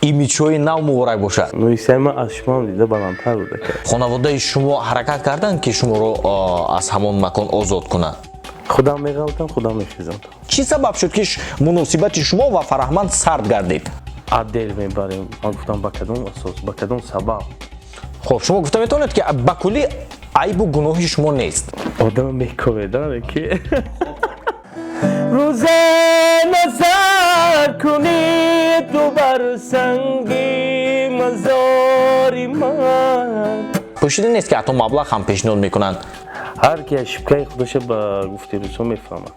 Имиҷҳои нав муборак бошад. Мӯйсаи ман аз шумоам дида баландтар буд, ака. Хонаводаи шумо ҳаракат карданд, ки шуморо аз ҳамон макон озод кунанд? Худам меғалтам, худам мехезам. Чӣ сабаб шуд, ки муносибати шумо ва Фараҳманд сард гардид? Отдел мебарем. Ман гуфтам, ба кадом асос, ба кадом сабаб? Хуб, шумо гуфта метавонед, ки ба куллӣ айбу гуноҳи шумо нест? Одама мековеда, ки рӯзе назар кунӣ ту бар санги мазори ман. Пӯшида нест, ки ҳатто маблағ ҳам пешниҳод мекунанд. Ҳар ки ошибка и худаша, ба гуфти рӯзҳо, мефаҳмад.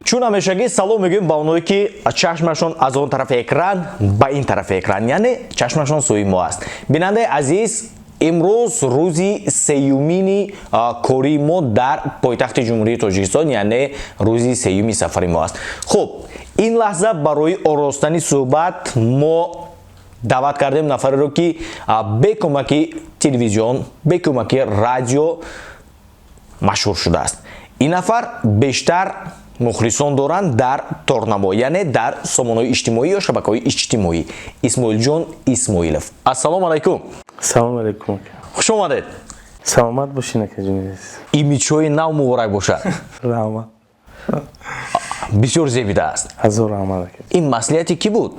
Чун ҳамешагӣ, салом мегӯем ба оное, ки чашмашон аз он тарафи экран ба ин тарафи экран, яъне чашмашон сӯи мо аст. Бинандаи азиз, имрӯз рӯзи сеюмини кории мо дар пойтахти Ҷумҳурии Тоҷикистон, яъне рӯзи сеюми сафари мо аст. Хуб, ин лаҳза барои оростани суҳбат мо даъват кардем нафареро, ки бе кӯмаки телевизион, бе кӯмаки радио машҳур шудааст. Ин нафар бештар мухлисон доранд дар торнамо, яъне дар сомонаҳои иҷтимоӣ ё шабакаҳои иҷтимоӣ. Исмоилҷон Исмоилов, ассалому алайкум. Салому алайкум. Хуш омадед. Саломат бошин, акаҷони азиз. Имиҷҳои нав муборак бошад. Раҳмат. Бисёр зебидааст. Ҳазор раҳмат, ака. Ин маслиҳати кӣ буд?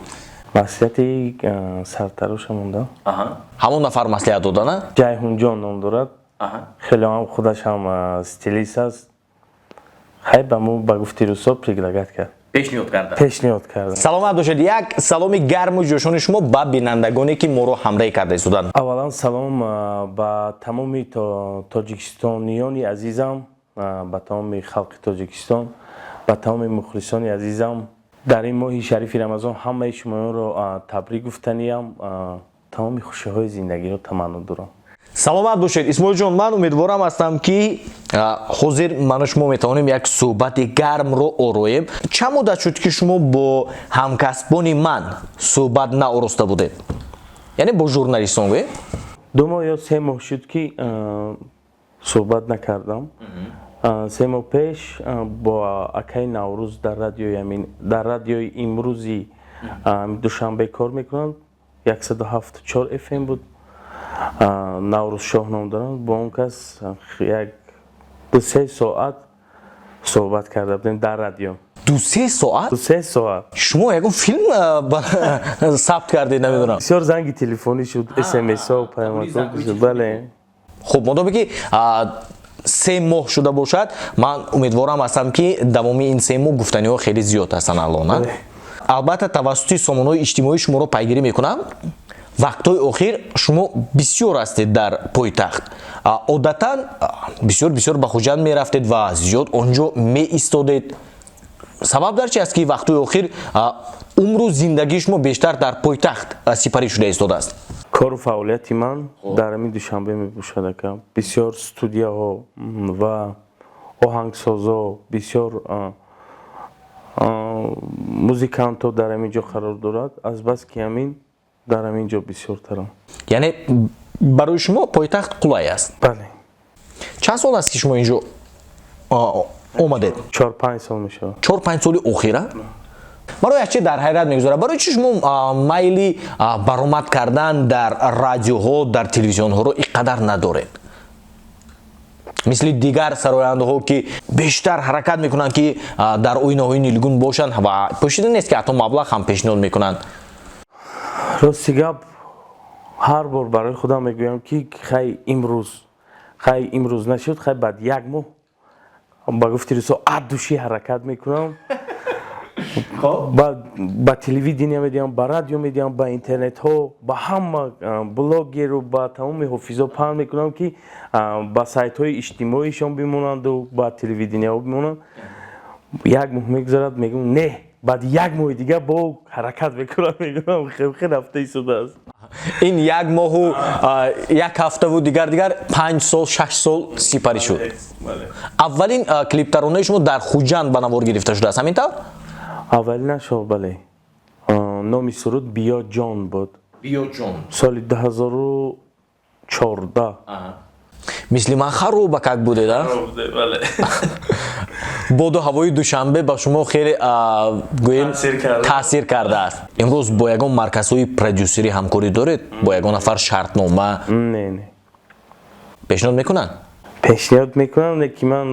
Маслиҳати сартароша монда. Ҳамон нафар маслиҳат додана? Ҷайҳунҷон ном дорад, хеле ҳам худаш ҳам стилист аст. Хай, ба мо, ба гуфти рӯсо, предлагать кард. Пешниҳод карда. Пешниҳод карда. Саломат бошед. Як саломи гарму ҷӯшони шумо ба бинандагоне, ки моро ҳамраҳӣ карда истоданд. Аввалан, салом ба тамоми тоҷикистониёни азизам, ба тамоми халқи Тоҷикистон, ба тамоми мухлисони азизам. Дар ин моҳи шарифи Рамазон ҳамаи шумоёнро табрик гуфтаниям, тамоми хушиҳои зиндагиро таманно дорам. Саломат бошед, Исмоилҷон. Ман умедворам ҳастам, ки ҳозир ману шумо метавонем як суҳбати гармро ороем. Чанд муддат шуд, ки шумо бо ҳамкасбони ман суҳбат наороста будед, яъне бо журналистон гӯем? 2 моҳ ё 3 моҳ шуд, ки суҳбат накардам. 3 моҳ пеш бо акаи Наврӯз дар радиои имрӯзи Душанбе кор мекунанд, 107,4 ФМ буд, Наврӯзшоҳ ном доранд, бо он кас як 2-3 соат суҳбат карда будем дар радио. 2-3 соат? 2-3 соат. Шумо ягон филм сабт кардед, намедонам? Бисёр занги телефонӣ шуд, смсҳо, паёмакҳо, бале. Хуб, модоме ки 3 моҳ шуда бошад, ман умедворам ҳастам, ки давоми ин 3 моҳ гуфтаниҳо хеле зиёд ҳастанд. Аллона, албатта, тавассути сомонаҳои иҷтимоӣ шуморо пайгирӣ мекунам. Вақтҳои охир шумо бисёр ҳастед дар пойтахт. Одатан бисёр бисёр ба Хуҷанд мерафтед ва зиёд он ҷо меистодед. Сабаб дар чи аст, ки вақтҳои охир умру зиндагии шумо бештар дар пойтахт сипарӣ шуда истодааст? Кору фаъолияти ман дар ҳамин Душанбе мебошад, ака. Бисёр студияҳо ва оҳангсозо, бисёр музикантҳо дар ҳамин ҷо қарор дорад. Азбаски ҳамин дар ҳамин ҷо бисёртарам. Яъне барои шумо пойтахт қулай аст? Бале. Чанд сол аст, ки шумо инҷо омадед? 4-5 сол мешавад. 4-5 соли охира. Барои як чи дар ҳайрат мегузорад: барои чи шумо майли баромад кардан дар радиоҳо, дар телевизионҳоро ин қадар надоред, мисли дигар сарояндаҳо, ки бештар ҳаракат мекунанд, ки дар оинаҳои нилгун бошанд, ва пӯшида нест, ки ҳатто маблағ ҳам пешниҳод мекунанд? Рости гап, ҳар бор барои худам мегӯям, ки хай, имрӯз, хай, имрӯз нашуд, хай, баъд як моҳ, ба гуфти рӯсо, от души ҳаракат мекунам, ба телевидения медиҳам, ба радио медиҳам, ба интернетҳо, ба ҳама блогеру ба тамоми ҳофизо паҳн мекунам, ки ба сайтҳои иҷтимоишон бимонанду ба телевиденияҳо бимонанд. Як моҳ мегузарад, мегӯям, не, баъд як моҳи дигар бо ҳаракат мекунам, мегӯям, хеле рафта истодааст. Ин як моҳу як ҳафтаву дигар дигар 5 сол, 6 сол сипарӣ шуд. Аввалин клиптаронаи шумо дар Хуҷанд ба навор гирифта шудааст, ҳамин тавр? Аввалинашо, бале. Номи суруд «Биё, ҷон» буд. «Биё, ҷон». Соли дуҳазору 14. Мисли ман харобакак будед, а? Бале. Боду ҳавои Душанбе ба шумо хеле, гӯем, таъсир кардааст. Имрӯз бо ягон марказҳои продюсерӣ ҳамкорӣ доред? Бо ягон нафар шартнома? Не, не. Пешниҳод мекунанд? Пешниҳод мекунанд, лекин ман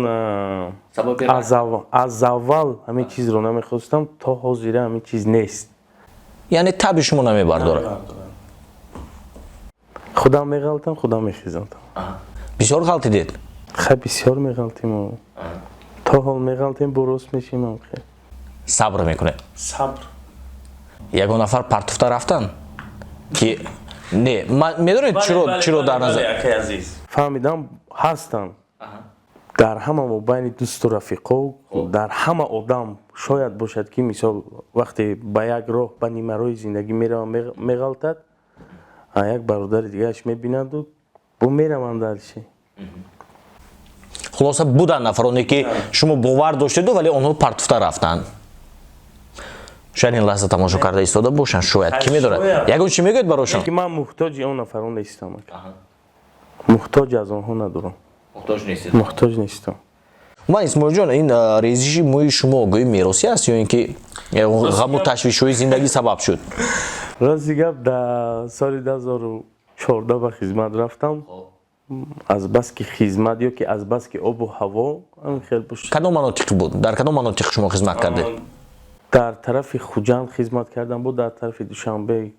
аз аввал ҳамин чизро намехостам, то ҳозира ҳамин чиз нест. Яъне таби шумо намебардорад? Худам меғалтам, худам мехезам. Бисёр ғалтидед? Хай, бисёр меғалтим, то ҳол меғалтем, бо рост мешимам. Сабр мекунед? Сабр. Ягон нафар партуфта рафтан ки не, медонед, чиро дар назар? Фаҳмидам, ҳастанд дар ҳама мобайни дӯсту рафиқо, дар ҳама одам шояд бошад, ки мисол вақте ба як роҳ, ба нимароҳи зиндагӣ меравам, меғалтад, як бародари дигараш мебинаду бо мераванд дальше. Хулоса, буданд нафароне, ки шумо бовар доштеду, вале онҳо партуфта рафтанд. Шояд ин лаҳза тамошо карда истода бошанд, шояд, кӣ медонад. Ягон чӣ мегӯед барошон? Ман муҳтоҷи он нафарон нестам, муҳтоҷ аз онҳо надорам. Муҳтоҷ нестам. Ман, Исмоилҷон, ин резиши мӯи шумо гӯи меросӣ аст ё ин ки ғаму ташвишҳои зиндагӣ сабаб шуд? Рости гап, дар соли 2014 ба хизмат рафтам. Азбаски хизмат ё ки азбаски обу ҳаво ҳамин хел бошад. Кадом манотиқ буд? Дар кадом манотиқ шумо хизмат кардед? Дар тарафи Хуҷанд хизмат кардам, буд дар тарафи Душанбе.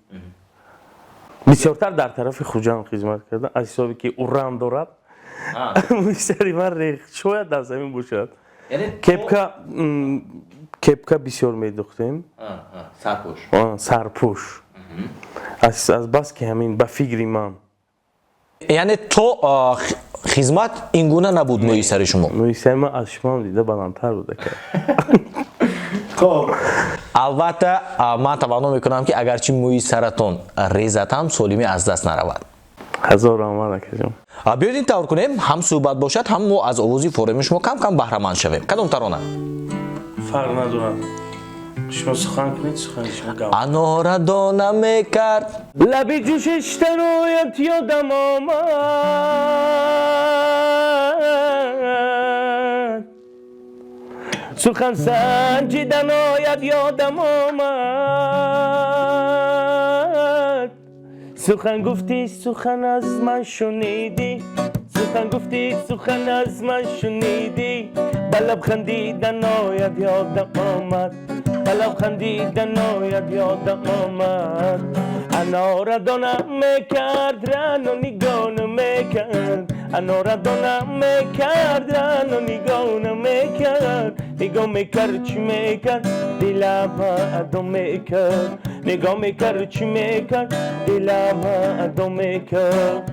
Бисёртар дар тарафи Хуҷанд хизмат кардам, аз ҳисобе ки уран дорад мӯи ман рех, шояд аз ҳамин бошад. Кепка бисёр медухтем, сарпӯш, аз баски ҳамин, ба фикри ман. Яъне то хизмат ин гуна набуд мӯи сари шумо? Мӯи сари ман аз шумоам дида баландтар буда. Хоб, албатта, ман таванно мекунам, ки агарчи мӯи саратон резад ҳам, солимӣ аз даст наравад. Ҳазор раҳмат, акаҷон. Биёед, ин тавр кунем: ҳам суҳбат бошад, ҳам мо аз овози фореми шумо кам кам баҳраманд шавем. Кадом тарона? Фарқ надорад, шумо сухан кунед, сухани шумо гап. Анора дона мекард. Лаби ҷӯшиштароят ёдам омад, сухан санҷидан ояд ёдам омад. Сухан гуфтӣ, сухан аз ман шунидӣ, сухан гуфтӣ, сухан аз ман шунидӣ, ба лаб хандидан ояд ёдам омад, ба лаб хандидан ояд ёдам омад. Анора дона мекард, рану нигоҳ намекард, анора дона мекард, рану нигоҳ намекард. Нигоҳ мекард, чӣ мекард, дилама адо мекард, нигоҳ мекард, чӣ мекард, дилама адо мекард.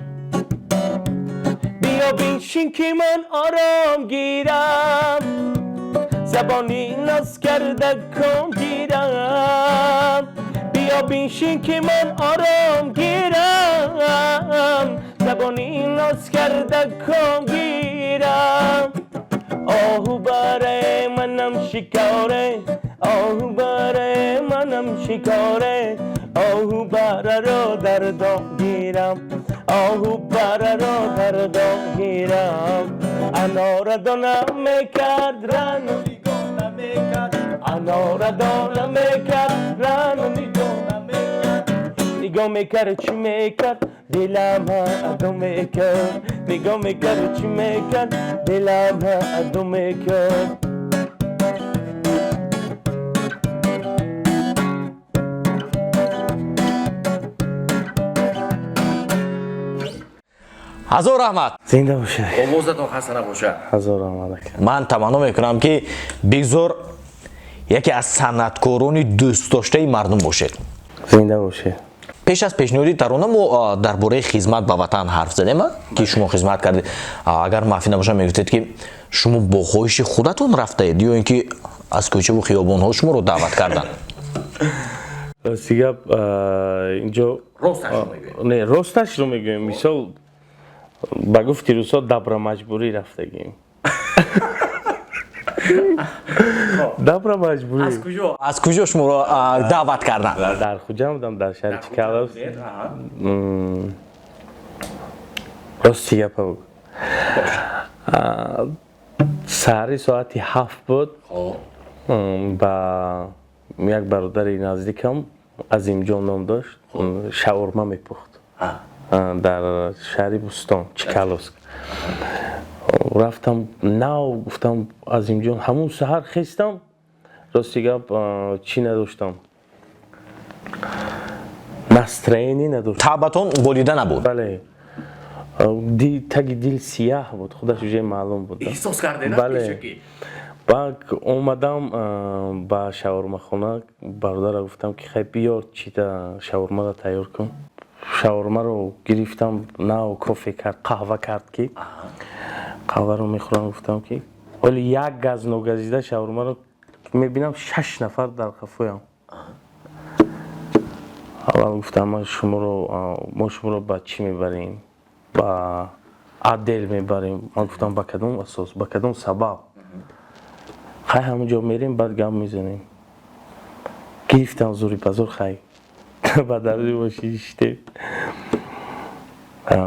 Биё биншин, ки ман ором гирам, забони ноз карда ком гирам. Биё биншин, ки ман ором гирам, забони ноз карда ком гирам. Оҳу баре манам шикоре, оҳу баре манам шикоре, оҳу бараро дар дом гирам, оҳу бараро дар дом гирам. Анора дона мекард, рану нигоҳ намекард, анора дона мекард, рану нигоҳ намекард. Нигоҳ мекард, чӣ мекард, дилама адо мекард, нигоҳ мекард, чӣ мекард, дилама адо мекард. Ҳазор раҳмат. Зинда бошед. Овозатон хаста набошад. Ҳазор раҳмат, ака. Ман таманно мекунам, ки бигзор яке аз санъаткорони дӯстдоштаи мардум бошед. Зинда бошед. Пеш аз пешниҳоди тарона мо дар бораи хизмат ба ватан ҳарф задем, ки шумо хизмат кардед. Агар мафӣ набошам, мегуфтед, ки шумо бо хоҳиши худатон рафтаед ё ин ки аз кӯчаву хиёбонҳо шуморо даъват карданд? Рости гап, инҷо не, росташро мегӯем. Мисол, ба гуфти русо, добромаҷбурӣ рафтагим, добромаҷбурӣ. Аз куҷо шуморо даъват карданд? Дар Хуҷанд будам, дар шаҳри Чкалов. Рости гапа буд. Саҳари соати 7 буд, ба як бародари наздикам, Азимҷон ном дошт, шаурма мепухт дар шаҳри Бӯстон, Чкаловск. Рафтам, нав гуфтам: «Азимҷон». Ҳамун саҳар хестам, рости гап, чӣ надоштам, настроение надоштам. Табатон болида набуд. Бале, таги дил сияҳ буд, худаш уже маълум буд. Эҳсос кардед? Бале. Баъд омадам ба шаурмахона, бародара гуфтам, ки хай, биёр, чита, шаурмаро тайёр кун. Шаурмаро гирифтам, нав кофе кард, қаҳва кард, ки қаҳваро мехӯрам. Гуфтам, ки ҳоли як газ ногазида шаурмаро мебинам, шаш нафар дар қафоям. Аввал гуфтам: «Ман шуморо, мо шуморо ба чӣ мебарем? Ба отдел мебарем». Ман гуфтам: «Ба кадом асос, ба кадом сабаб?» «Хай, ҳамон ҷо мерем, баъд гап мезанем». Гирифтам зури базор, хай, ба даруни мошин шиштем.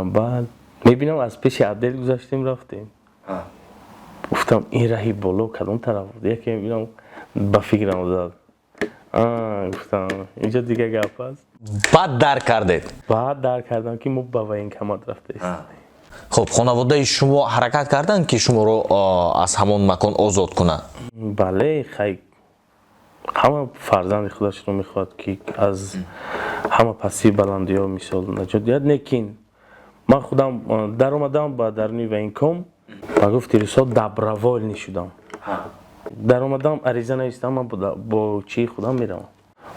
Баъд мебинам, аз пеши отдел гузаштем, рафтем. Гуфтам: «Ин раҳи боло кадом тараф буд?» Яке мебинам, ба фикрам зад, гуфтам: «Инҷо дига гап аст». Баъд дарк кардед? Баъд дарк кардам, ки мо ба военкомат рафтаистем. Хуб, хонаводаи шумо ҳаракат карданд, ки шуморо аз ҳамон макон озод кунанд? Бале, хай, ҳама фарзанди худашро мехоҳад, ки аз ҳама пастии баландиҳо, мисол, наҷот диҳад. Лекин ман худам даромадам ба даруни военком, ба гуфти русо, добровольный шудам. Даромадам, ариза навистам: ман бо чии худам меравам.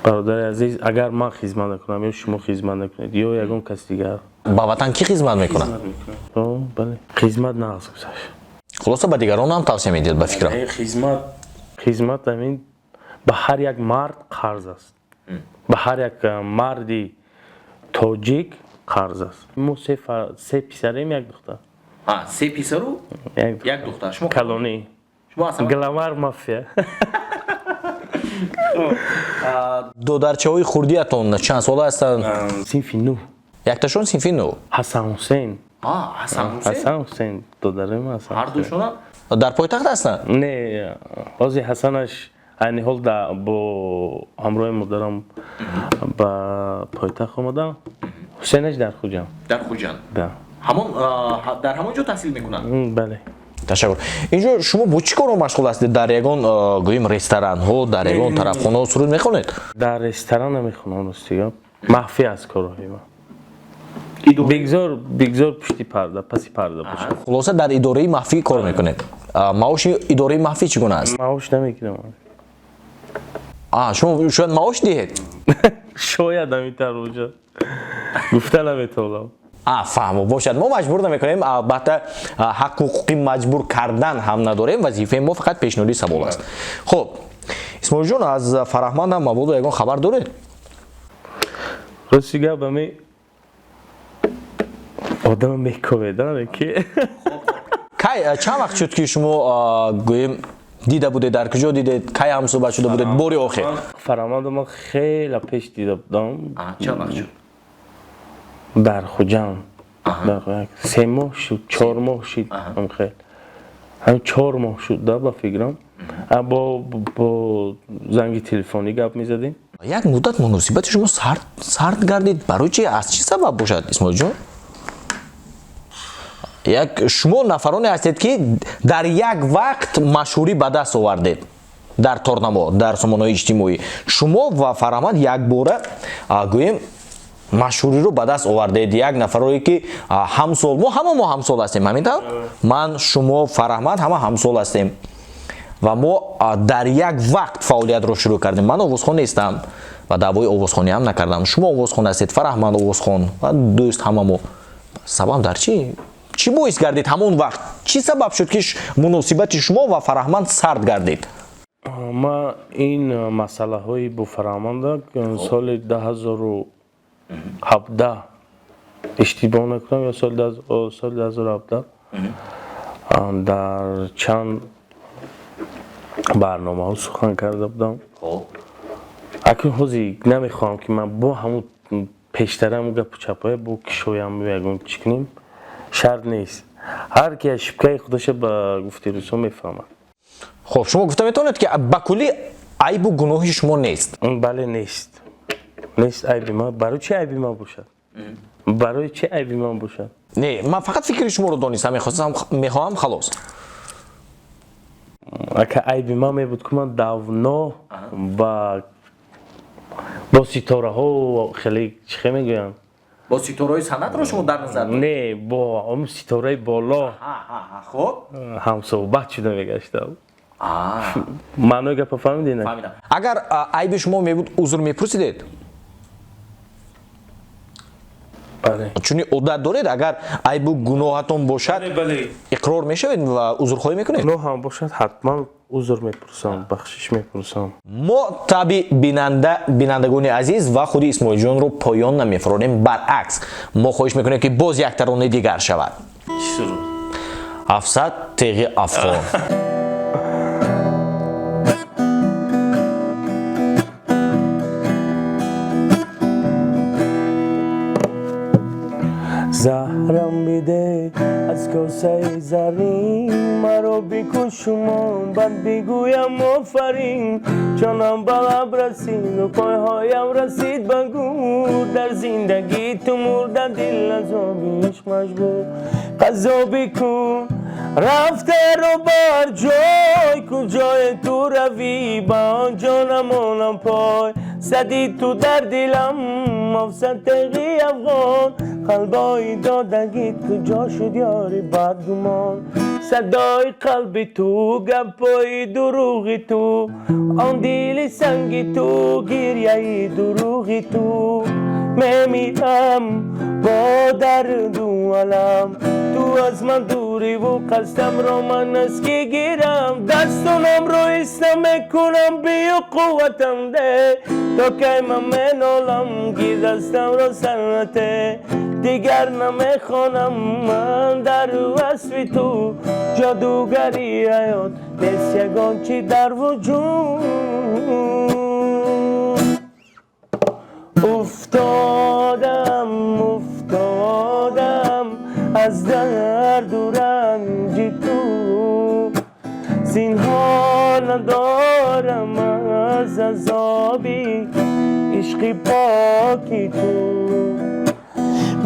Бародари азиз, агар ман хизмат накунам ё шумо хизмат накунед ё ягон кас дигар, ба ватан кӣ хизмат мекунад? Бале, хизмат нағз гузашт. Хулоса, ба дигарон ҳам тавсия медиҳад, ба фикрам. Хизмат ҳамин ба ҳар як мард қарз аст, ба ҳар як марди тоҷик қарз аст. Мо се писарем, як духтар. Се писару як духтар. Шумо калонӣ, главарь мафия. Додарчаҳои хурдиятон чанд сола ҳастанд? Синфи нӯҳ. Якташон синфи нӯҳ. Ҳасан Ҳусейн. Ҳасан Ҳусейн, додарим. Ҳардушона дар пойтахт ҳастанд? Не, ҳозир Ҳасанаш айни ҳол бо ҳамроҳи модарам ба пойтахт омадам, Ҳусейнаш дар Хуҷанд. Дар Хуҷанд. Ҳамон дар ҳамон ҷо таҳсил мекунанд? Бале. Ташаккур. Инҷо шумо бо чӣ коро машғул ҳастед? Дар ягон, гӯем, ресторанҳо, дар ягон тарафхонаҳо суруд мехонед? Дар ресторан намехонам, ростига, махфӣ аст корҳои ман. Бигзор, бигзор пушти парда, паси парда бошад. Хулоса, дар идораи махфӣ кор мекунед. Маоши идораи махфӣ чӣ гуна аст? Маош намегирам. Шумо шояд маош диҳед? Шояд ҳамин тавр бошад, гуфта наметавонам. Фаҳмо, бошад, мо маҷбур намекунем албатта, ҳаққу ҳуқуқи маҷбур кардан ҳам надорем. Вазифаи мо фақат пешниҳоди савол аст. Хуб, Исмоилҷон, аз Фараҳманд ҳам мабодо ягон хабар доред? Рости гап, ами одама мековеда ки. Кай, чанд вақт шуд, ки шумо, гӯем, дида будед? Дар куҷо дидед? Кай ҳамсӯҳбат шуда будед бори охир? Фараҳмандо ман хеле пеш дида будам. Чанд вақт шуд? Дар Хуҷанд 3 моҳ шуд, 4 моҳ шуд, хел ҳам 4 моҳ шуд да, ба фикрам, бо занги телефонӣ гап мезадем. Як муддат муносибати шумо сард гардид. Барои чи, аз чӣ сабаб бошад, Исмоилҷон? Як шумо нафароне ҳастед, ки дар як вақт машҳурӣ ба даст овардед дар торнамо, дар сомонаҳои иҷтимоӣ. Шумо ва Фараҳманд якбора, гӯем, машҳуриро ба даст овардед. Як нафарое, ки ҳамсол, мо ҳама мо ҳамсол ҳастем, ҳамин тавр? Ман, шумо, Фараҳманд, ҳама ҳамсол ҳастем ва мо дар як вақт фаъолиятро шурӯъ кардем. Ман овозхон нестам ва даъвои овозхонӣ ҳам накардам. Шумо овозхон ҳастед, Фараҳманд овозхон ва дӯст ҳама мо. Сабаб дар чӣ? Чӣ боис гардид ҳамон вақт? Чӣ сабаб шуд, ки муносибати шумо ва Фараҳманд сард гардид? Ма ин масъалаҳои бо Фараҳманда соли 2017, иштибоҳ накунам, ё соли 2017 дар чанд барномаҳо сухан карда будам. Акнун ҳозир намехоҳам, ки ман бо ҳамун пештарам гапу чапҳое бо кишоям, ягон чӣ кунем. Шарт нест. Ҳар ки ошибкаи худаша ба гуфти русо мефаҳмад. Хуб, шумо гуфта метавонед, ки ба куллӣ айбу гуноҳи шумо нест? Бале, нест. Нест айби ман. Барои чи айби ман бошад? Барои чи айби ман бошад? Не, ман фақат фикри шуморо донистам мехостам, мехоҳам, халос. Ака, айби ман мебуд, ки ман давно ба бо ситораҳо хеле чӣ хе мегӯянд? Бо ситораҳои санъатро шумо дар назар доред? Не, бо он ситораи боло хуб ҳамсӯҳбат шуда мегаштам. Маънои гапа фаҳмидӣ, не? Фаҳмидам. Агар айби шумо мебуд, узр мепурсидед? Бале. Чунин одат доред, агар айбу гуноҳатон бошад, иқрор мешавед ва узрхоҳӣ мекунед? Гуноҳам бошад, ҳатман узр мепурсам, бахшиш мепурсам. Мо таби бинандагони азиз ва худи Исмоилҷонро поён намефуронем, баръакс, мо хоҳиш мекунем, ки боз як таронаи дигар шавад. Чӣ суруд? 700 теғи афғон. Заҳрам биде аз косаи зарин, маро бикуш, шумо бад бигӯям офарин. Ҷонам ба лаб расиду пойҳоям расид ба гӯр, дар зиндагӣ ту мурда дил азоби ишқ маҷбур. Қазо бикун, рафтаро бар ҷой, куҷое ту равӣ, ба он ҷо намонам пой. Сади ту дар дилам 700 теғи афғон, қалбои додагит куҷо шуд, ёри бадгумон? Садои қалби ту, гапҳои дурӯғи ту, он дили санги ту, гирьяи дурӯғи ту. Мемирам бо дарду алам, ту аз ман дуриву қасдамро ман аз ки гирам? Дастонамро ҳис намекунам, бию қувватам де, то кай ман менолам, ки дастамро сар нате. Дигар намехонам ман дар васфи ту, ҷодугари ҳаёт нест ягон чи дар вуҷуд. Уфтодам, уфтодам аз дарду ранҷи ту, зинҳор надорам аз азоби ишқи поки ту.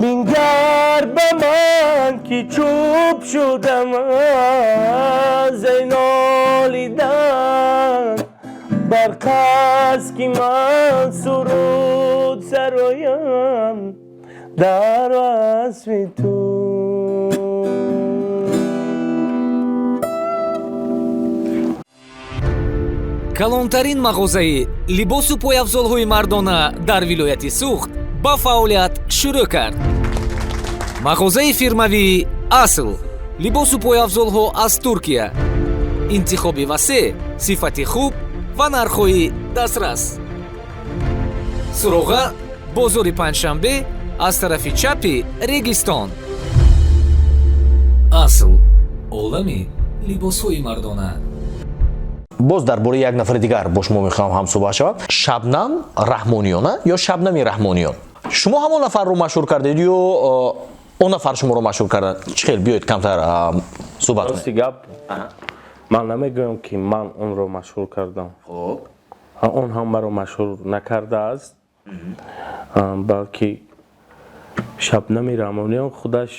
Бингар ба ман, ки чӯб шудам аз нолидан, бар қасд ки ман суруд сароям дар васфи ту. Калонтарин мағозаи либосу пойафзолҳои мардона дар вилояти Суғд ба фаъолият шурӯъ кард. Мағозаи фирмавии «Асл». Либосу пойафзолҳо аз Туркия, интихоби васеъ, сифати хуб ва нархҳои дастрас. Суроға: бозори Панҷшанбе, аз тарафи чапи Регистон. «Асл» — олами либосҳои мардона. Боз дар бораи як нафари дигар бо шумо мехоҳам ҳамсӯҳбат шавам. Шабнам Раҳмониёна ё Шабнами Раҳмониён, шумо ҳамон нафарро машҳур кардед ё он нафар шуморо машҳур кард? Чӣ хел? Биёед, камтар суҳбат кунем. Рости гап, ман намегӯям, ки ман онро машҳур кардам. Он ҳам маро машҳур накардааст, балки Шабнами Раҳмониён худаш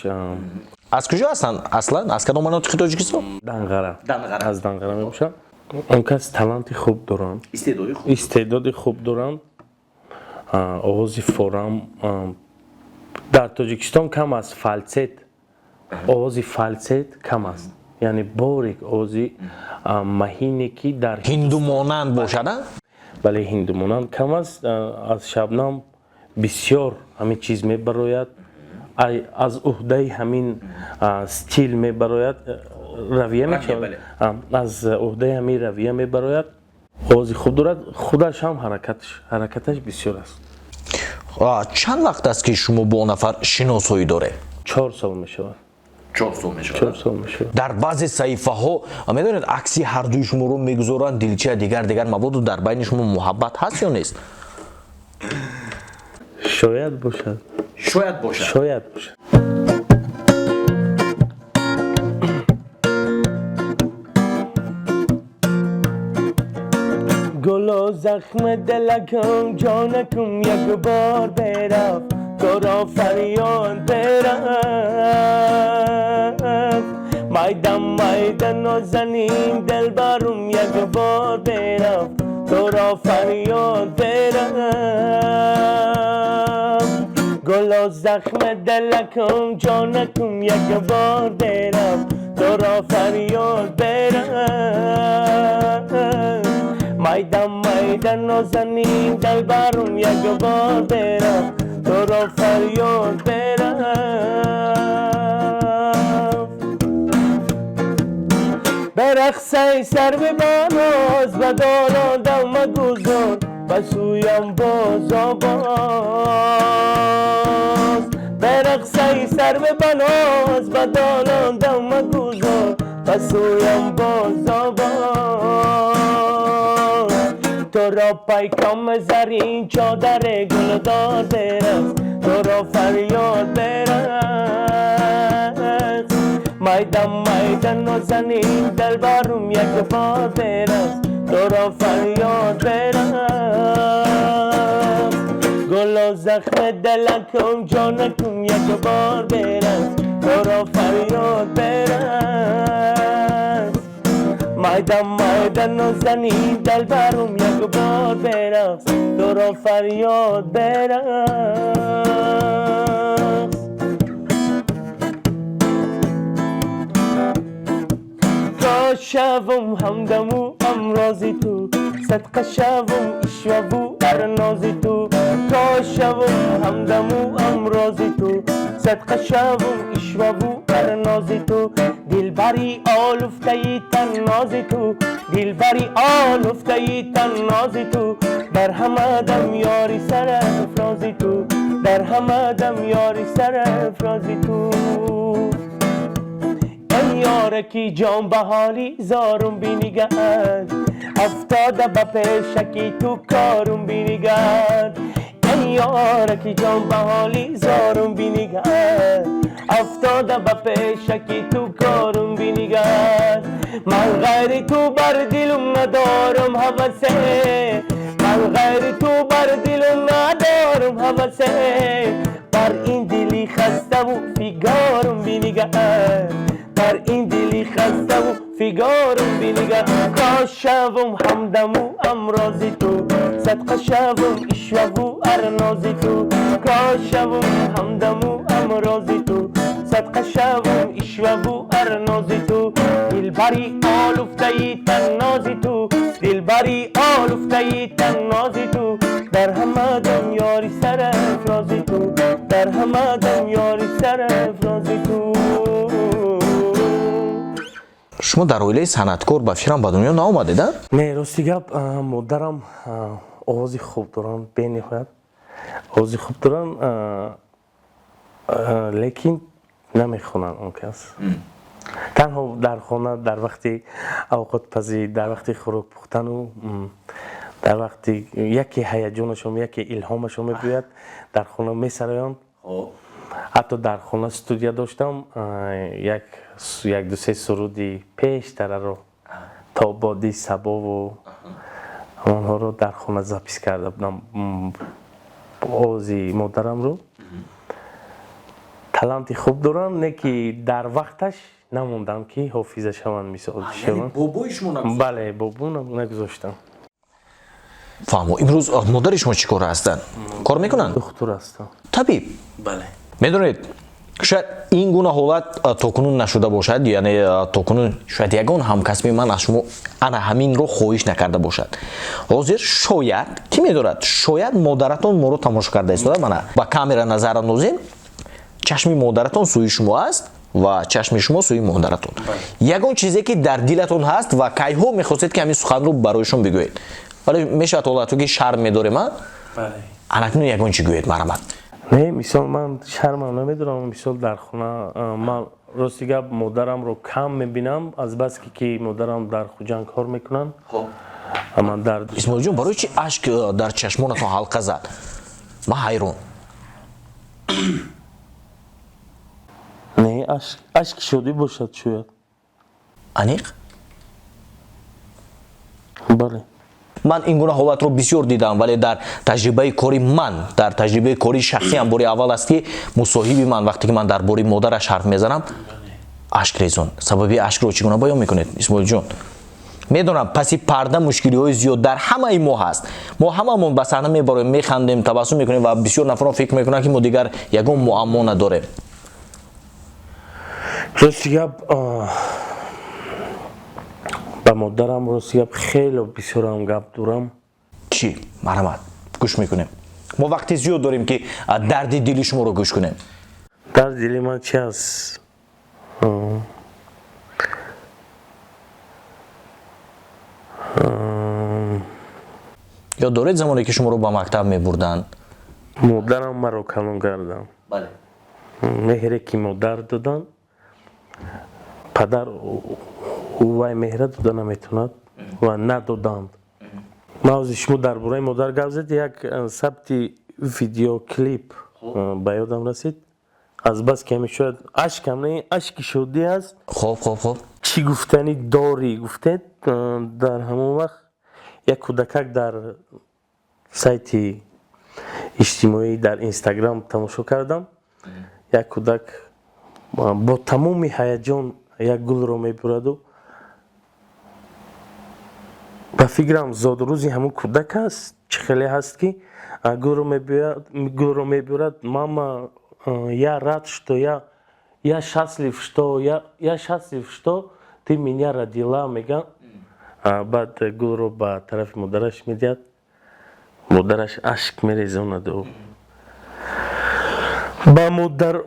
Аз куҷо ҳастанд аслан, аз кадом манотиқи Тоҷикистон? Данғара. Данғара. Аз Данғара мебошад. Он кас таланти хуб доранд. Истеъдоди хуб. Истеъдоди хуб доранд, овози форам дар Тоҷикистон кам аст. Фалсет, овози фалсет кам аст, яъне борик, овози маҳине, ки дар ҳиндумонанд бошад, а? Бале, ҳиндумонанд кам аст. Аз Шабнам бисёр ҳамин чиз мебарояд, аз уҳдаи ҳамин стил мебарояд, равия мешавад, аз уҳдаи ҳамин равия мебарояд. Овози хуб дорад, худаш ҳам ҳаракаташ бисёр аст. Чанд вақт аст, ки шумо бо он нафар шиносоӣ доред? 4 сол мешавад. 4 сол мешавад. 4 сол мешавад. Дар баъзе саҳифаҳо, медонед, акси ҳардуи шуморо мегузоранд, дилча, дигар дигар маводу. Дар байни шумо муҳаббат ҳаст ё нест? Шояд бошад. Шояд бошад. Шояд бошад. گل و زخم دلکم جانکم یک بار برفت تو را فریاد برفت مایدم مایده نازنین دلبرم یک بار برفت تو را فریاد برفت گل و زخم دلکم جانکم یک بار برفت تو را فریاد برفت майда майда нозанин дилбарум як бор берафт туро фарёд берафт برقص ای سرو بناز و دالان دم مگذار به سویم باز آواز برقص ای سرو بناز و دالان دم مگذار به سویم باز آواز تو را پیکام زرین چادر گلدار برقص تو را فریاد برقص майда майда нозанин дилбарум як бор берақс туро фарёд берақс гулу захми дилакум ҷонакум як бор берақс туро фарёд берақс майда майда нозанин дилбарум як бор берақс туро фарёд берақс. Шавам ҳамдаму ҳамрози ту садқа шавам ишваву арнози ту кош шавам ҳамдаму ҳамрози ту садқа шавам ишваву арнози ту дилбари олуфтаи таннози ту дилбари олуфтаи таннози ту бар ҳама дам ёри сарафрози ту дар ҳама дам ёри сарафрози ту. Ёраки ҷон ба ҳоли зорум бинигар афтода ба пешаки ту корум бинигар эй ёраки ҷон ба ҳоли зорум бинигар афтода ба пешаки ту корум бинигар ман ғайри ту бар дилум надорум ҳавасе ман ғайри ту бар дилум надорум ҳавасе бар ин дили хаставу фигорум бинигар бар ин дили хаставу фигорум бинигар кош шавам ҳамдаму ҳамрози ту садқа шавам ишваву арнози ту кош шавам ҳамдаму ҳамрози ту садқа шавам ишваву арнози ту дилбари олуфтаи таннози ту дилбари олуфтаи таннози ту дар ҳама дам ёри сарафрози ту дар ҳама дам ёри сарафрози ту. Шумо дар оилаи санъаткор ба фикрам ба дунё наомадед, а? Не, рости гап, модарам овози хуб доранд, бениҳоят овози хуб доранд, лекин намехонанд он кас. Танҳо дар хона дар вақти авқотпазӣ, дар вақти хӯрок пухтану дар вақти яке ҳаяҷонашон, яке илҳомашон мебиёяд, дар хона месароянд. Ҳатто дар хона студия доштам, як ду се суруди пештараро то боди сабову онҳоро дар хона запис карда будам. Овози модарамро таланти хуб доранд, не ки дар вақташ намондам ки ҳофиза шаванд, мисол шаванд. Бобои шумо нагузоштанд? Бале, бобо нагузоштам. Фаҳмо. Имрӯз модари шумо чӣ кора ҳастанд? Кор мекунанд? Духтур ҳастам. Табиб? Бале. Медонед, шояд ин гуна ҳолат то кунун нашуда бошад, яъне то кунун шояд ягон ҳамкасби ман аз шумо ана ҳаминро хоҳиш накарда бошад. Ҳозир шояд, кӣ медорад, шояд модаратон моро тамошо карда истода. Мана ба камера назар андозем, чашми модаратон сӯи шумо аст ва чашми шумо сӯи модаратон. Ягон чизе ки дар дилатон ҳаст ва кайҳо мехостед ки ҳамин суханро бароишон бигӯед, вале мешавад ҳолату ки шарм медорем, а? Анакнун ягон чӣ гӯед, марҳамат. Не, мисол ман шармам намедорам. Мисол дар хона ман рости гап модарамро кам мебинам, аз баски ки модарам дар Хуҷанд кор мекунанд. Ман дар Исмоилҷон, барои чи ашк дар чашмонатон ҳалқа зад? Ман ҳайрон. Не, ашки шодӣ бошад шояд. Аниқ? Бале. Ман ин гуна ҳолатро бисёр дидам, вале дар таҷрибаи кори ман, дар таҷрибаи кори шахсиам бори аввал аст, ки мусоҳиби ман, вақте ки ман дар бораи модараш ҳарф мезанам, ашк резон. Сабаби ашкро чӣ гуна баён мекунед, Исмоилҷон? Медонам, паси парда мушкилиҳои зиёд дар ҳамаи мо ҳаст. Мо ҳамамон ба саҳна мебароем, механдем, табассум мекунем ва бисёр нафарон фикр мекунанд, ки мо дигар ягон муаммо надорем. Рости гап, ба модарам, рости гап, хеле бисёрам гап дорам. Чӣ? Марҳамат, гӯш мекунем. Мо вақти зиёд дорем, ки дарди дили шуморо гӯш кунем. Дарди дили ман чи аст? Ёд доред замоне, ки шуморо ба мактаб мебурданд? Модарам маро калон кардам. Меҳре, ки модар доданд, падар вай меҳра дода наметавонад ва надоданд. Мавзи шумо дар бораи модар гап зад, як сабти видеоклип ба ёдам расид. Аз бас ки ҳамин шояд ашкам не, ашки шодӣ аст. Хоб, хоб, хоб. Чӣ гуфтанӣ дорӣ, гуфтед. Дар ҳамон вақт як кӯдакак дар сайти иҷтимоӣ, дар Инстаграм тамошо кардам, як кӯдак бо тамоми ҳаяҷон як гулро мебураду, ба фикрам, зодрӯзи ҳамон кӯдак аст, чӣ хеле ҳаст, ки гулро мебурад: «Мама, я рад, что я счастлив, что я счастлив, что ты меня родила», меган. Баъд гулро ба тарафи модараш медиҳад, модараш ашк мерезонаду. Ба модар,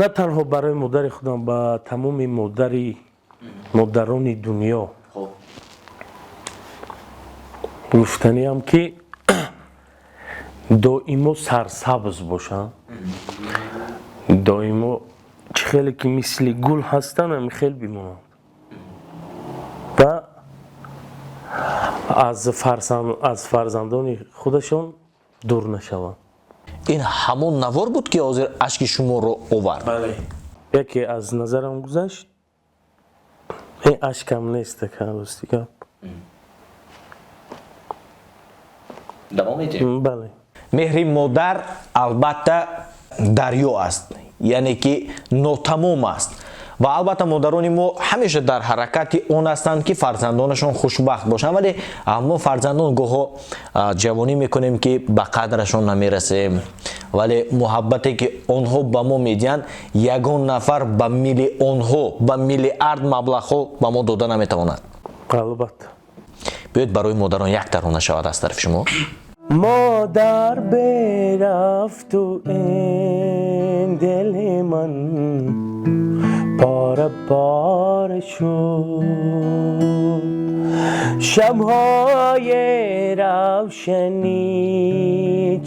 на танҳо барои модари худам, ба тамоми модари модарони дунё гуфтаниам, ки доимо сарсабз бошанд, доимо чӣ хеле ки мисли гул ҳастанд, ҳамин хел бимонанд ва аз фарзандони худашон дур нашаванд. Ин ҳамон навор буд, ки ҳозир ашки шуморо овард? Яке аз назарам гузашт. Ин ашкам нест, рости гап. Давом медиҳем. Бале. Меҳри модар албатта дарё аст, яъне ки нотамом аст, ва албатта модарони мо ҳамеша дар ҳаракати он ҳастанд, ки фарзандонашон хушбахт бошанд, вале мо фарзандон гоҳо ҷавонӣ мекунем, ки ба қадрашон намерасем. Вале муҳаббате, ки онҳо ба мо медиҳанд, ягон нафар ба миллионҳо, ба миллиард маблағҳо ба мо дода наметавонад. Албатта. Биёед, барои модарон як тарона шавад аз тарафи шумо. Модар бирафту ин дили ман пора пора шуд, шабҳои равшанӣ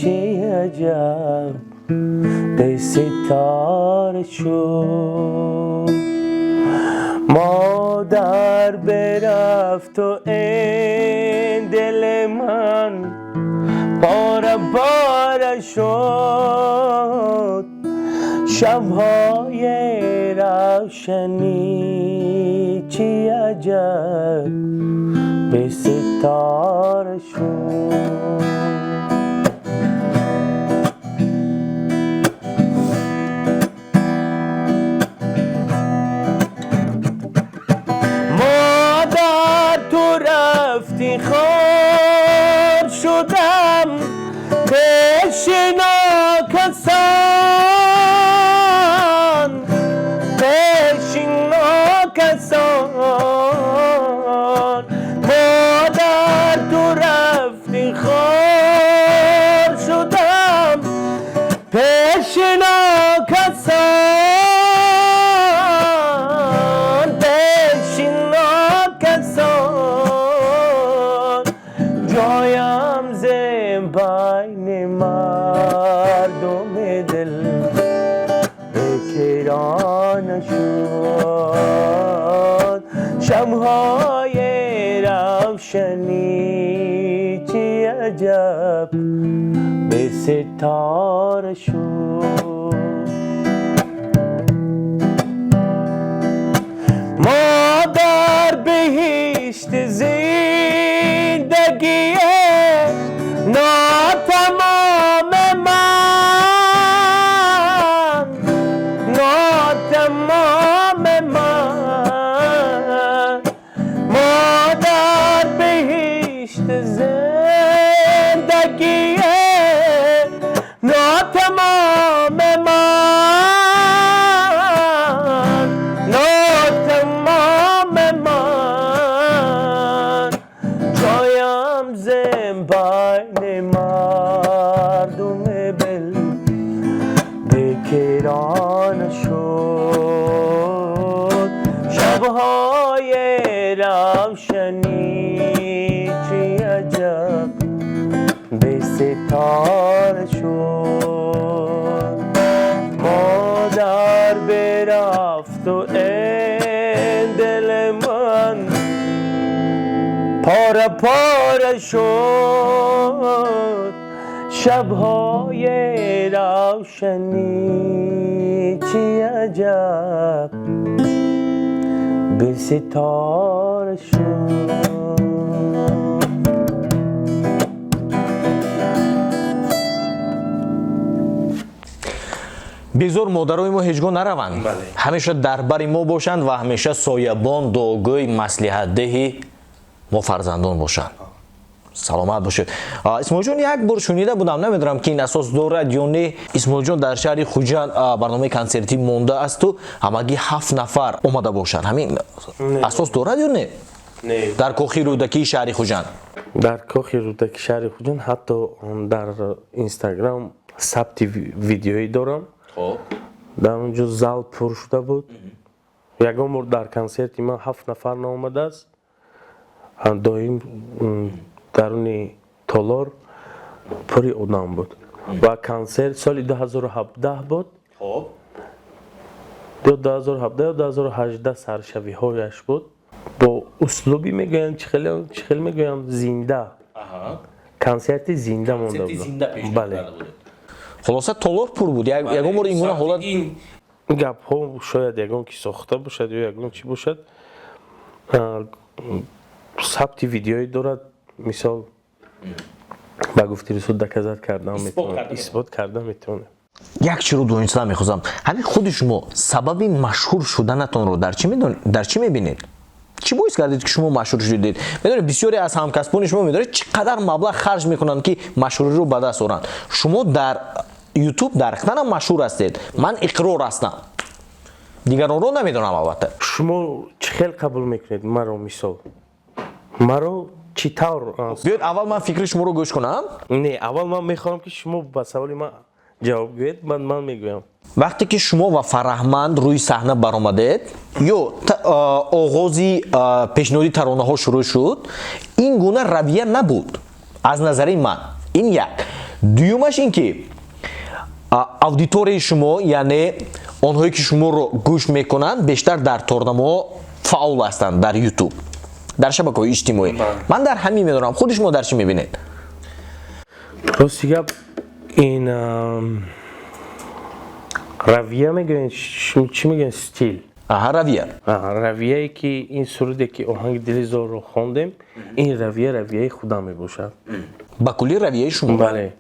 чӣ аҷаб беситора шуд. Модар бирафту ин дили ман пора пора шуд, шабҳои равшанӣ чӣ аҷаб беситора шуд. Модар, ту рафтӣ, хор шудам пеши нокасон, пеши нокасон. Модар, ту рафтӣ, хор шудам пеши нокасон, пеши нокасон. Ҷоям зе байни мардуми дил бекирон шуд, шамҳои равшанӣ чӣ аҷаб беситора шуд. Модар, биҳишти зиндагие. вайрон шуд. Шабҳои равшанӣ чӣ аҷаб беситора шуд. Модар бирафту ин дили ман пора пора шуд. Шабҳои равшанӣ чӣ аҷаб беситора шуд. Бигзор модарои мо ҳеҷ гоҳ нараванд, ҳамеша дар бари мо бошанд ва ҳамеша соябон, дуогӯй, маслиҳатдиҳи мо фарзандон бошанд. Саломат бошед. Исмоилҷон, як бор шунида будам, намедонам ки ин асос дорад ё не. Исмоилҷон дар шаҳри Хуҷанд барномаи консертӣ монда асту ҳамагӣ 7 нафар омада бошанд. Ҳамин асос дорад ё не? Дар кохи Рӯдакии шаҳри Хуҷанд. Дар кохи Рӯдакии шаҳри Хуҷанд, ҳатто дар Инстаграм сабти видеоӣ дорам. Дар он ҷо зал пур шуда буд. Ягон бор дар консерти ман 7 нафар наомадааст. Доим даруни толор пури одам буд. Ва консерт соли 2017 буд. Ё 2017 ё 2018 саршавиҳояш буд. Бо услуби мегӯянд, чӣ хел мегӯянд, зинда. Консерти зинда монда буд. Бале. Хулоса толор пур буд. Ягон бор ин гуна ҳолат ин гапҳо шояд ягон ки сохта бошад ё ягон чӣ бошад. Сабти видеоӣ дорад. Мисол ба гуфти Расул доказат кардан метавонем, исбот кардан метавонем. Як чиро донистан мехостам. Ҳамин худи шумо сабаби машҳур шуданатонро дар чӣ медонед, дар чӣ мебинед? Чӣ боис гардид ки шумо машҳур шудед? Медонед, бисёре аз ҳамкасбони шумо медонед чӣ қадар маблағ харҷ мекунанд ки машҳуриро ба даст оранд. Шумо дар YouTube дар ҳақиқатан ҳам машҳур ҳастед. Ман иқрор ҳастам. Дигаронро намедонам албатта. Шумо чӣ хел қабул мекунед маро мисол? Маро чӣ тавр? Биёед аввал ман фикри шуморо гӯш кунам. Не, аввал ман мехоҳам ки шумо ба саволи ман ҷавоб гӯед, ман мегӯям. Вақте ки шумо ва Фараҳманд рӯи саҳна баромадед ё оғози пешниҳоди таронаҳо шурӯъ шуд, ин гуна равия набуд аз назари ман. Ин як. Дуюмаш ин ки аудиторияи шумо, яъне онҳое ки шуморо гӯш мекунанд, бештар дар торнамоҳо фаъол ҳастанд, дар YouTube, дар шабакаҳои иҷтимоӣ. Ман дар ҳамин медонам. Худи шумо дар чӣ мебинед? Рости гап, ин равия мегӯянд, чӣ мегӯянд, стил? Аҳа, равия. Равияе ки ин суруде ки оҳанги Дилизорро хондем, ин равия равияи худам мебошад. Ба куллӣ равияи шумо? Бале.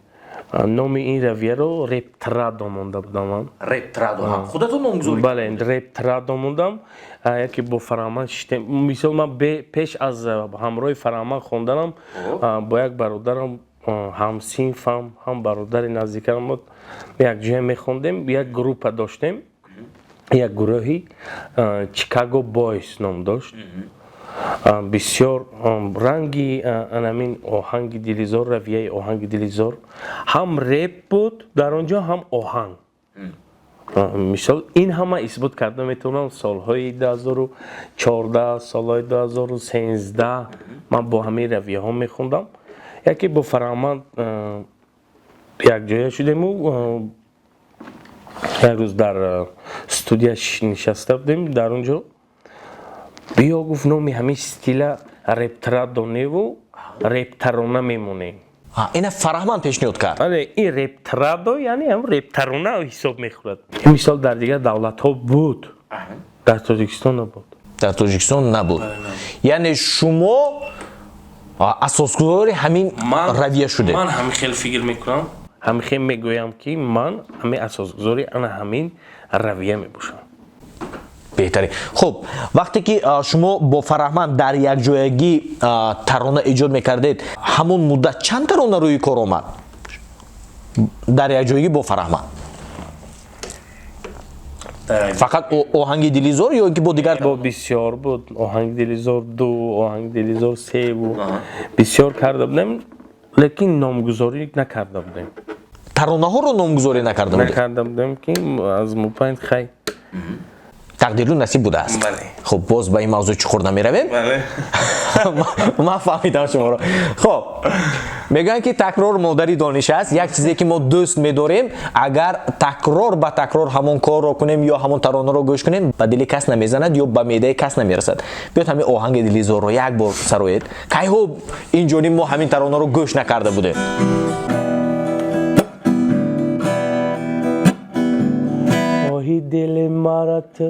Номи ин равияро рептрадо монда будам ман. Рептрадо. Худатон номгузорӣ? Бале, рептрадо мондам. Яке бо Фараҳманд шиштем. Мисол ман пеш аз ҳамроҳи Фараҳманд хонданам бо як бародарам, ҳамсинфам, ҳам бародари наздикам буд, якҷоя мехондем, як группа доштем, як гурӯҳи Чикаго Бойс ном дошт. Бисёр ранги анамин оҳанги Дилизор, равияи оҳанги Дилизор ҳам реп буд дар он ҷо, ҳам оҳанг. Мисол ин ҳама исбот карда метавонам. Солҳои 2014, солҳои 2013 ман бо ҳамин равияҳо мехондам. Яке бо Фараҳманд якҷоя шудему як рӯз дар студия нишаста будем. Дар он ҷо биё гуфт, номи ҳамин стила рептрадо неву рептарона мемонем. Ина Фараҳманд пешниҳод кард. Бале, ин рептрадо яъне ҳам рептарона ҳисоб мехӯрад. Ин мисол дар дигар давлатҳо буд, дар Тоҷикистон набуд. Дар Тоҷикистон набуд. Яъне шумо асосгузори ҳамин равия шудед. Ман ҳамин хел фикр мекунам, ҳамин хел мегӯям ки ман ҳамин асосгузори ана ҳамин равия мебошам. Беҳтарин. Хуб, вақте ки шумо бо Фараҳманд дар якҷоягӣ тарона эҷод мекардед, ҳамон муддат чанд тарона рӯи кор омад дар якҷоягӣ бо Фараҳманд? Фақат оҳанги Дилизор ё ки бо дигар? Бо бисёр буд. Оҳанги Дилизор 2, оҳанги Дилизор 3 бисёр карда будем, лекин номгузорӣ накарда будем. Таронаҳоро номгузорӣ накарда будед? Накарда будем, ки аз мобайн хай. Тақдиру насиб будааст. Хуб, боз ба ин мавзӯъ чуқур намеравем. Ман фаҳмидам шуморо. Хуб, мегӯянд, ки такрор модари дониш аст. Як чизе, ки мо дӯст медорем, агар такрор ба такрор ҳамон корро кунем ё ҳамон таронаро гӯш кунем, ба дили кас намезанад ё ба меъдаи кас намерасад. Биёд, ҳамин оҳанги дилизорро як бор сароед. Кайҳо инҷониб мо ҳамин таронаро гӯш накарда будем. Оҳи, дили мара ту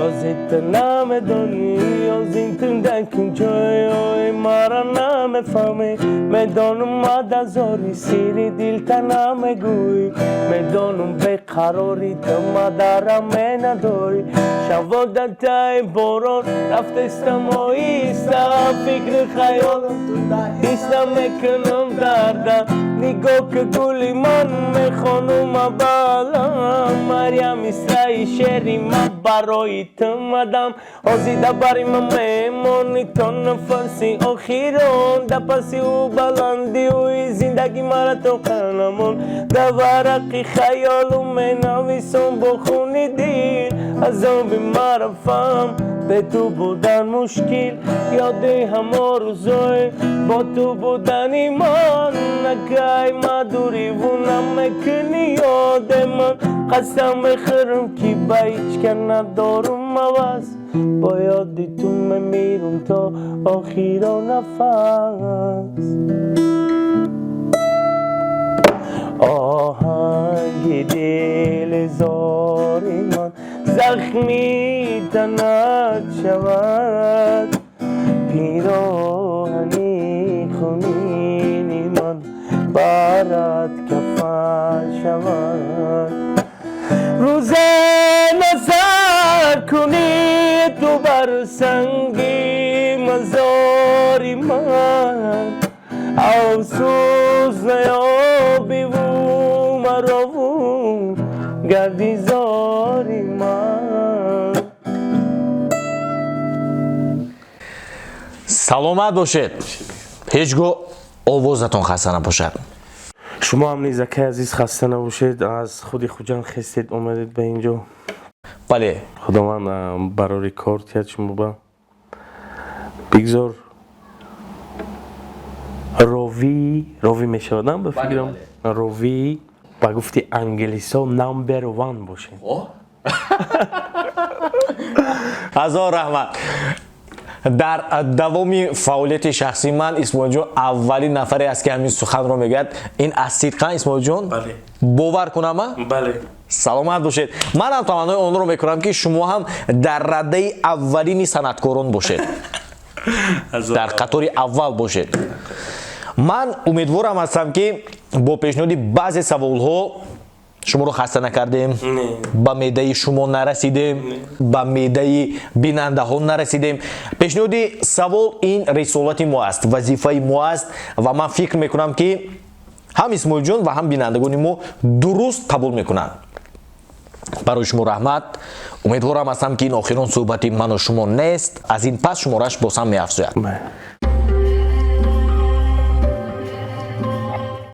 озит намедонӣ, озин дар куҷои мара намефаҳмӣ. Медонум, мадазори сири дилта намегӯӣ, медонум, беқарори ту мадара менадорӣ. Шавода таи борон рафтестам, оҳиста фикри хаёлам ҳиста мекунам дарда. Нигоҳ ки гули ман мехонум абалам, Марьям, исраи шери ман барои ту мадам. Ҳозида бари ман мемонӣ то нафаси охирон, да паси ӯ баландиӯи зиндагӣ мара то қанамон. Да варақи хаёлу менависом бо хуни дил, азоби мара фаҳм, бе ту будан мушкил. Ёди ҳамо рӯзое бо ту будани ман, накай мадуриву намекунӣ ёде ман. Қасам мехӯрам, ки ба ҳеҷ ка надорум ҳавас, бо ёди ту мемирам то охиро нафас. Оҳанги дили зори ман захми танат шавад, пироҳани хунини ман барат кафан шавад. Рӯзе назар кунӣ ту бар санги мазори ман, афсӯс наёбиву марову гарди зори ман. Саломат бошед, ҳеҷ гоҳ овозатон хаста набошад. Шумо ҳам низ, акай азиз, хаста набошед. Аз худи Хуҷанд хестед, омадед ба ин ҷо. Бале. Худованд барори кор тиҳад шумо ба. Бигзор ровӣ ровӣ мешавадам, ба фикрам, ровӣ ба гуфти англисо number one бошед. Ҳазор раҳмат. Дар давоми фаъолияти шахсии ман Исмоилҷон аввалин нафаре аст, ки ҳамин суханро мегӯяд. Ин аз сидқан, Исмоилҷон? Бовар кунама? Бале. Саломат бошед. Манам таманнои онро мекунам, ки шумо ҳам дар радаи аввалини санъаткорон бошед, дар қатори аввал бошед. Ман умедворам ҳастам, ки бо пешниҳоди баъзе саволҳо шуморо хаста накардем, ба меъдаи шумо нарасидем, ба меъдаи бинандаҳо нарасидем. Пешниҳоди савол ин рисолати мо аст, вазифаи мо аст, ва ман фикр мекунам, ки ҳам Исмоилҷон ва ҳам бинандагони мо дуруст қабул мекунанд. Барои шумо раҳмат. Умедворам ҳастам, ки ин охирон суҳбати ману шумо нест, аз ин пас шумораш боз ҳам меафзояд.